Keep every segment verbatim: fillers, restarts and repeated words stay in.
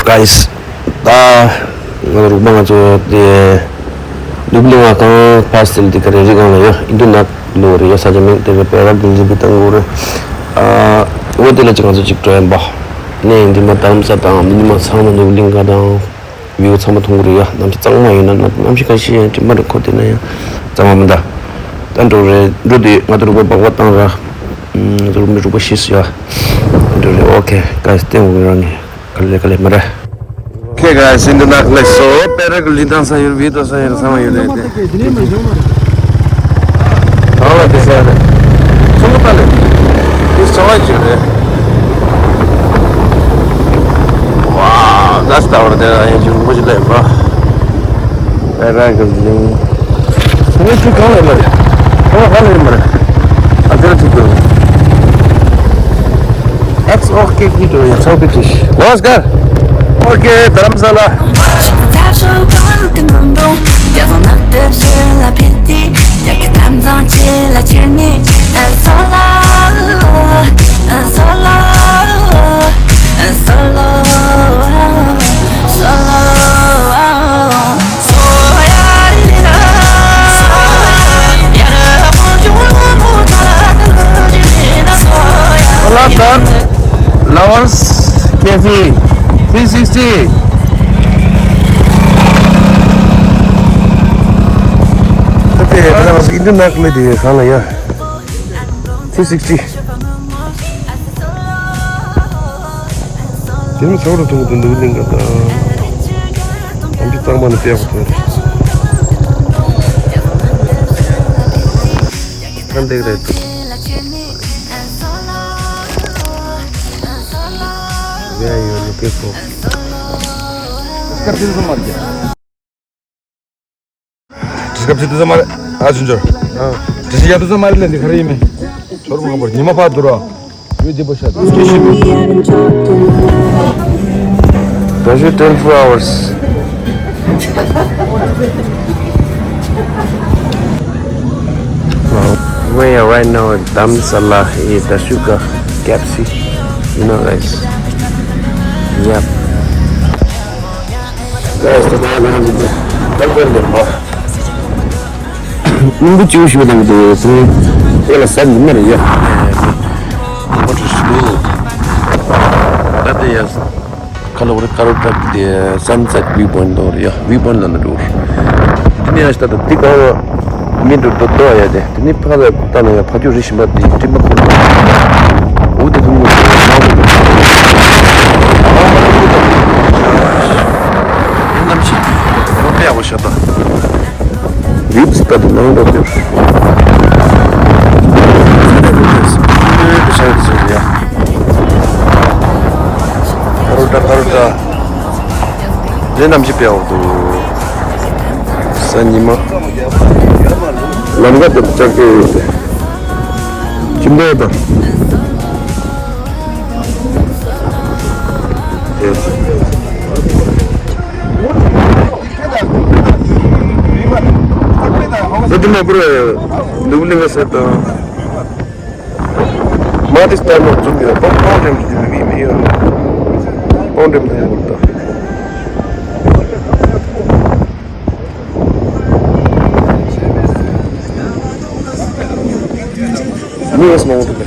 Guys, ད་ང་རུ་མ་ང་ཚོ་དེ་ལུག་ལུང་ང་གང་ཕ་སི་ལ་དེ་ག་རེ་རི་གང་ལ་ཡོད་ཨིན་དུ་ནག་ལོ་རེ་ཡོད་ས་ཆ་མེད་དེ་བས་པེ་ར་གི་ལི་གི་ཏང་གོ་རེ། ཨ་འོ་དེ་ལ་ཅི་ང་ཚོ་ཅིག་འགྲོ་ཡིན་པ། ནས་འདི་མ་དམ་ས་དང་མི་ཉི་མ་ཚང་མ་ལུག་ལིང་ག་དང་། བིའུ་ཚང་མ་མཐོང་གི་རེད་ཡ། གནམ་གཤིས་གཙང་མ་ཡིན་ན་གནམ་གཤིས་ཁ་ཤས་ཡང་དྲི་མ་རེད་ཁོ་དེ་ན་ཡང་གཙང་མ་མི་འདའ། ད་འགྲོ་རེད་འགྲོ་དུས་ང་ཚོ་རུ་པ་སྦག་སྦག་བཏང་ར། ང་ཚོ་རུ་མི་རུ་པ་ཤི་སོ་ཡ། འགྲོ་རེད་ཨོ་ཁེ་ག་སི་སྟེང་འོང་རང་ངས་ག་ལེ་ག་ལེ་མ་རེད། ཁེ་ག་སི་འདི་ནག་ལེ་སོ་པེ་ར་གི་ལི་ཐང་ས་ཡོད་བི་ཏོ་ས་ཡོད་ས་མ་ཡོད་རེད་དེ། གང་ལ་དེ་ཟེར་རེད། ཚོང་པ་ལས། དེ་ཚོང་པ་ཅིག་རེད། ཝ། ད་ལྟ་བར་དེ་ཡང་ཅིག་མོ་ཅིག་ལས་པ། ཨེ་ར་གི་ལིང་། ཚོང་པ་ཅིག་གང་ལས་མ་རེད། ཚོང་པ་གང་ལས་མ་རེད། ཨ་དེ་ལ་ཅིག་དགོས། X O K P to ya. X O K P. Oscar. Okay, Dharamsala. Hola, sir. Lovers Cafe three sixty. Okay, ད་ང་ཚོ་ཨིན་ཌི་ཡན་ནག་ལས་དེ་གང་ལ་ཡ། three sixty། དེ་ནི་ཚོགས་རུ་ཐུང་དུ་འདུག་ལིང་ག་དང་། ཨམ་ཅི་གཙང་མ་ནི་དཔེ་ཡག་པོ་ཐོན་རེད། ཁ་འདེགས་རེད་འདུག་ཡ་ཡོད་ནི་དཔེ་ཁོ། སྐབས་དེ་ཚོ་མ་རྒྱ། དེ་སྐབས་དེ་དུས་ཚོད་མ་རེད། ཨ་ཆུང་ཆུང་། དེ་སྐབས་དུས་ཚོད་མ་རེད་ལས་འདི་ག་རེ་ཡིན་མིན། ཚོར་མ་བོར་ཉི་མ་ཕར་འདུག་རོགས། ཡོད་འདི་པོ་ཤ་དུ། ད་ཞུ་twenty-four hours. We are right now at Dharamsala, eh, Dhashuka K F C. You know, guys. Yep. Guys, the time is the time. ནུ་བོ་ཅིའུ་ཞུ་དང་དེ་སུ་དེ་ལ་ཟ་ནི་མ་རེད་ཡ། ནུ་བོ་ཅིའུ་ཞུ། ད་དེ་ཡ། ཁ་ལོ་རེ་ཁ་རོ་ཏྲག་དེ་sunset view point དོ་རེད་ཡ། view point ལ་ནི་འགྲོ། དེ་ནས་ཡ་ཤ་ད་དེ་ག་མི་འགྲོ་དོ་དོ་ཡ་དེ། དེ་ནི་ཕ་ལ་ལྟ་ན་ཡང་ཕ་ཆུ་རི་ཞིམ་པ་དེ་སྤྲིན་པ་ཁོ་འོ་དེ་ཐུང་ངུ་དེ་མང་པོ་འདུག་གནམ་གཤིས་རོ་དཔེ་ཡག་པོ་ཤར་ད། ཡིབ་སི་ད་དུ་མང་པོ་འདུག་ཁ་རོ་ཏྲ་ཁ་རོ་ཏྲ། དེ་གནམ་གཤིས་དཔེ་ཡག་པོ་འདུག་གཟའ་ཉི་མ། ལམ་ཁ་དེ་ལྕགས་ཀྱི་ཡོད་དེ། ཁྱིམ་པའི་དང་། དེ། ད་དེ་མ་བུ་ར་ནུབ་གླིང་ག་ཟེར་དང་། མ་དེ་ལྟར་མ་འཛོམས་ཡོད་པ་པང་འགྲེམས་ཀྱི་མི་མི་ཡོད། པང་འགྲེམས་དང་ཡོད་པ། མི་ཡོད་མང་པོ་འདུག་ལ།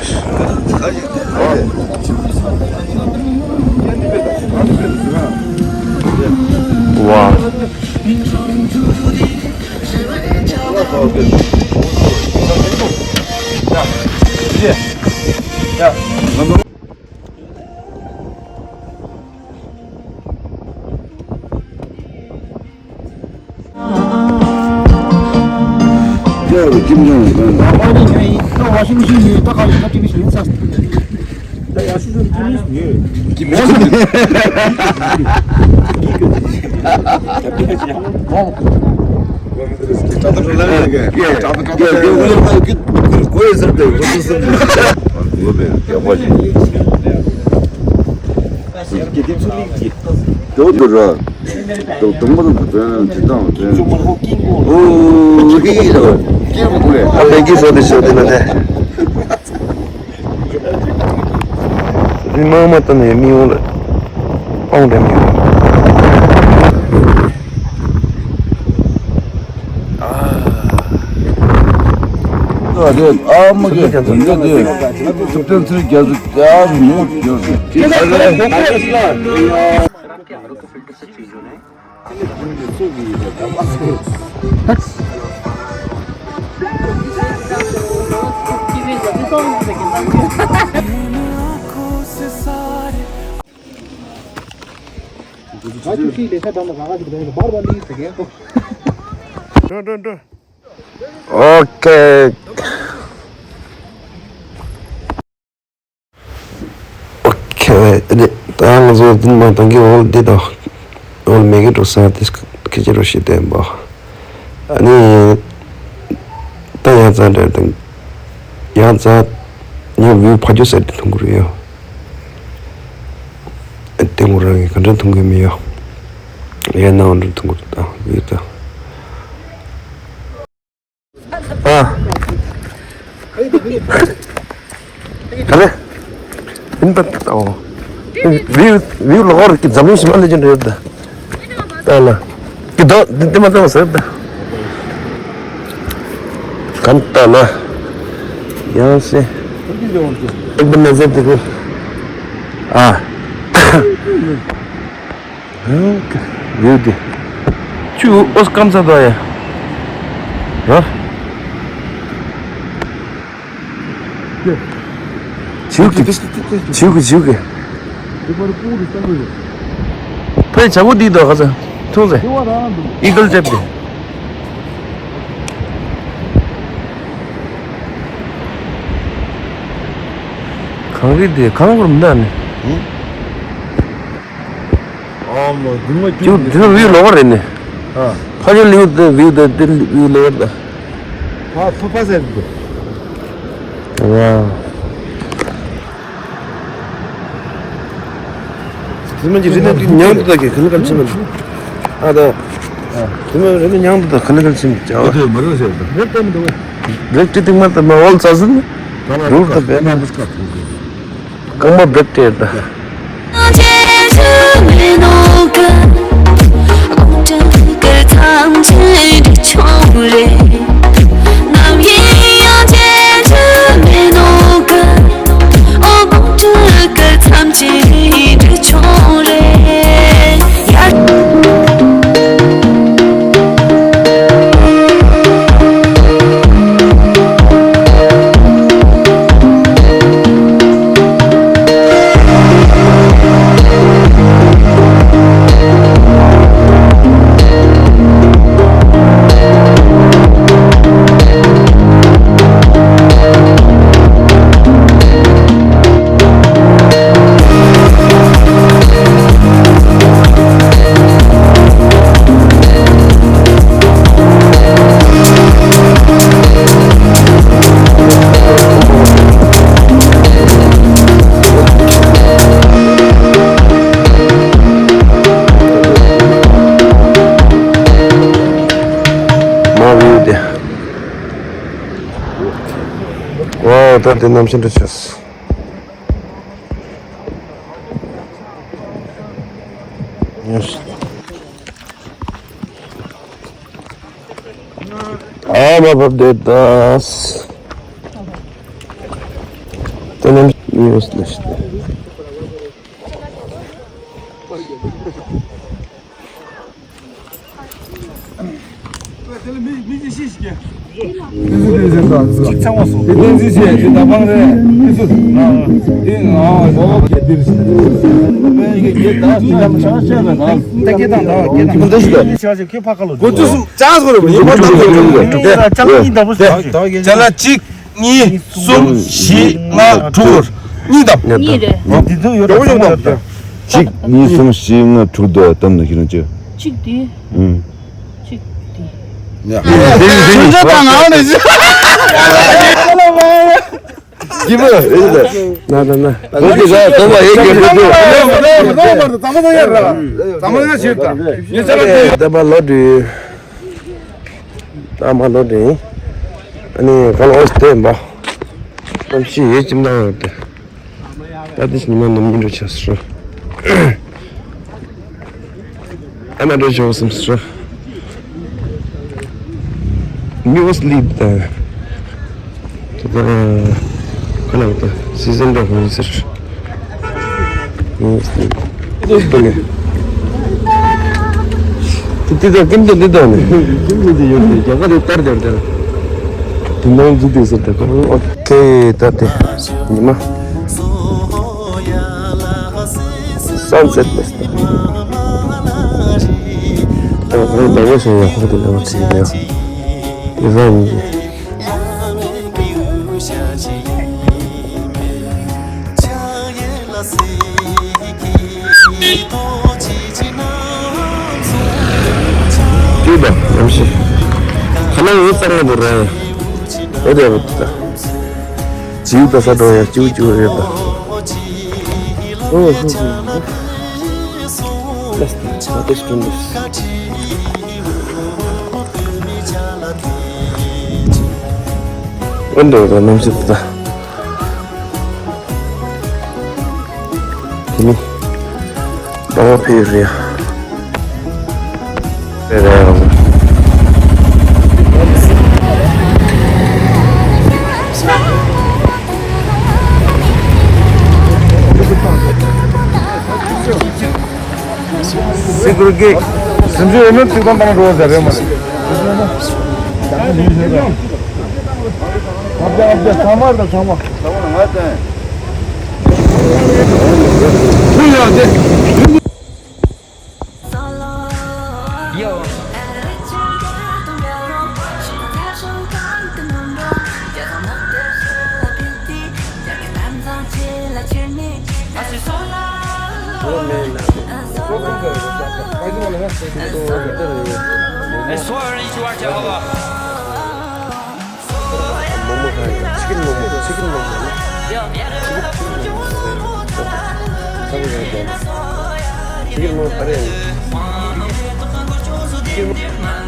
ཝ། ཨོང་རེད་མོ། ཨ་རེད། ཨ་མ་གི་དེ་འདྲ་དེ་ཐུབ་བསྟན་ཚེ་རིང་རྒྱ་མཚོ་རྒྱ་མོ་རྒྱ་མཚོ། འགྲོ་འགྲོ་འགྲོ། ཨོ་ཁེ། ཨོ་ཁེ། ད་ང་ཚོ་འདི་མ་བཏང་གི་འོལ་འདི་དང་། འོལ་མེ་གི་འགྲོ་ས་དེ་ཁེ་ཅི་རོ་ཤི་དེ་འབའ། ཨ་ནི། ད་ཡང་ཙང་འདྲ་དང་། ཡང་ཙང་། ཉོ་བིའུ་ཕ་ཇོ་ཟེར་དེ་མཐོང་གི་རེད་ཡོ། དེ་མོ་རང་གི་ག་འདྲ་མཐོང་གི་མི་ཡོ། ཡང་ན་འོ་འདྲ་མཐོང་གི་རེད་ད་བིའུ་ད། ཨ། ག་རེ། ཡིན་པ་ཨོ། བིའུ་བིའུ་ལོག་རེད་ཀི་འཛམ་གླིང་ཞིག་མ་ལས་ཀྱི་འདྲ་ཡོད་ད། ལྟ་ལ། ཀི་དོ་འདི་འདི་མ་ལྟ་བ་ཟེར་ད། གང་ལྟ་ལ། ཡང་སེ། ཨེག་བི་ན་ཟེར་དེ་ཀུ། ཨ། ཡོད་དེ། ཆུ་ཨོ་སྐམ་ས་དོ་ཡ། ར། ཆིའུ་ཀི། ཆིའུ་ཀི་ཆིའུ་ཀི། ཕའི་བྱ་བོ་འདི་དོ་ཁ་ས། ཐུང་ས། ཨི་གལ་ཅེབ་དེ། གངས་རི་དེ་གངས་བུར་མི་འདའ་ནི། ཨ་མ་རྫུན་མ་ཅུ་ཅུ་དེ་ནི་བིའུ་ལོག་རེད་ནི། ཨ། ཕ་ཡུལ་ལིའུ་དེ་བིའུ་དེ་དེ་བིའུ་ལོག་རེད། ཕ་ཕ་ཕ་ཟེར་དུ། ཝ། རྫུན་མ་ཅི་རི་ནི་མཉམ་དུ་ད་གི་ཁ་ལི་ཁ་ལི་ཆེན་མོ། ཨ་ད། རྫུན་མ་རི་ནི་མཉམ་དུ་ད་ཁ་ལི་ཁ་ལི་ཆེན་མོ་ཅ་ཝ། དེ་མ་རེད་ཟེར་དུ། རེད་དེ་མི་འདུག་བས། རེད་དེ་ཐིག་མ་ད་མ་འོལ་ཙ་ཟིན། རུག་ད་བས་མ་འདུག་སྐབས། རྐང་པ་བེབས་སྟེར་ད། མ་བུ་དེ། ཝའོ། ད་དེ་གནམ་གཤིས་འདྲ་ཆགས་སོང་། ཨ་མ་བབ་དེ་ད། ད་ནམ་ཡོད་ལ་ཤི། ཅ་ལག་གཅིག་གཉིས། གསུམ། བཞི། ལྔ། དྲུག་གཉིས་དང་། གཉིས་རེད། འདི་ཚོ་ཡོད། གཅིག་གཉིས། གསུམ། བཞི། ལྔ། དྲུག་དང་གཏམ་ན་ཁྱེད་རང་ཅི། གཅིག་འདི། ཨུམ། གཅིག་འདི། ཡ། དྲུག་ཅུ་དང་ལྔ་ནས་ཅི། གི་མ་རེད་ད། ན་ན་ན། ད་གི་ད་ད་བ་ཡེ་གི་འདུག་ད། ད་མ་ཡ་ཞིག་ད། ད་མ་ལོ་དུས། ད་མ་ལོ་དུས། ཨ་ནི་ག་ལ་ཨོ་སྟེ་འབའ། གནམ་གཤིས་ཡེ་ཅིམ་ད་ཡོད་དེ། ད་དེ་ཉི་མ་ནམ་ཉིན་རུ་ཆགས་སོང་། ཨ་མ་འགྲོ་ཆོག་སམ་སི་ཊར། མི་ཝོ་སི་ལིབ་ད། ད་ད་ཁ་ལག་ད་སི་ཛན་འགྲོ་ཧོན་ཟེར། མི་ཝོ་སི་ལིབ། དེ་ད་ནི། དེ་དེ་ད་ཀིམ་ཏོ་དེ་ད་ནི། ཀིམ་ཏོ་དེ་ཡོད་དེ་རྒྱ་གར་དེ་ལྟར་དེར་དེར། དེ་ནང་འཛུལ་དེ་ཟེར་ད་ཁོ། ཨོ་ཁེ་ད་དེ་ཉི་མ། སན་སེ་ཊི་དེ་སྟེ། ཨོ་ཧོ་ད་གོ་སོང་ཡ། ཧོ་དེ་ལ་བ་ཚི་ཡ། དེ་ཟ་ཡིན་གྱི། ཅི་ད་ནམ་ཞིག་ཁ་ལག་ཡོད་ཙང་ང་དུ་ར་ཡ། ཨེ་རེད་བུ་ད། བྱིའུ་ད་ས་འགྲོ་ཡ། བྱིའུ་བྱིའུ་རེད་ད། ཨོ་ཧུ་ཧུ། Let's go. What is doing this? ཨོ་འདྲ་ད་ནམ་ཞིག་ད། དེ་ནི་སྟོང་པ་ཕེབས་རེད། རེད་རེད། སི་ཀུར་གེ། སིམ་ཟི་འོ་མའི་ཚིག་དོན་དང་འགྲོ་བ་ཟ་བས་མ་རེད། ཨ་ཅག་ཨ་ཅག་ཚང་མ་རེད་ཚང་མ། ཐུག་ཡོད་དེ། I swear you are Jehovah. མོག་མོག་ཁ་ཡོད། ཆི་ཀིན་མོག་མོག་ཆི་ཀིན་མོག་མོག་ན། ཆི་ཀིན་མོག་མོག་ག་རེ་ཡིན། ཆི་ཀིན་མོག་མོག་ག་རེ་ཡིན། ཆི་ཀིན་མོག་མོག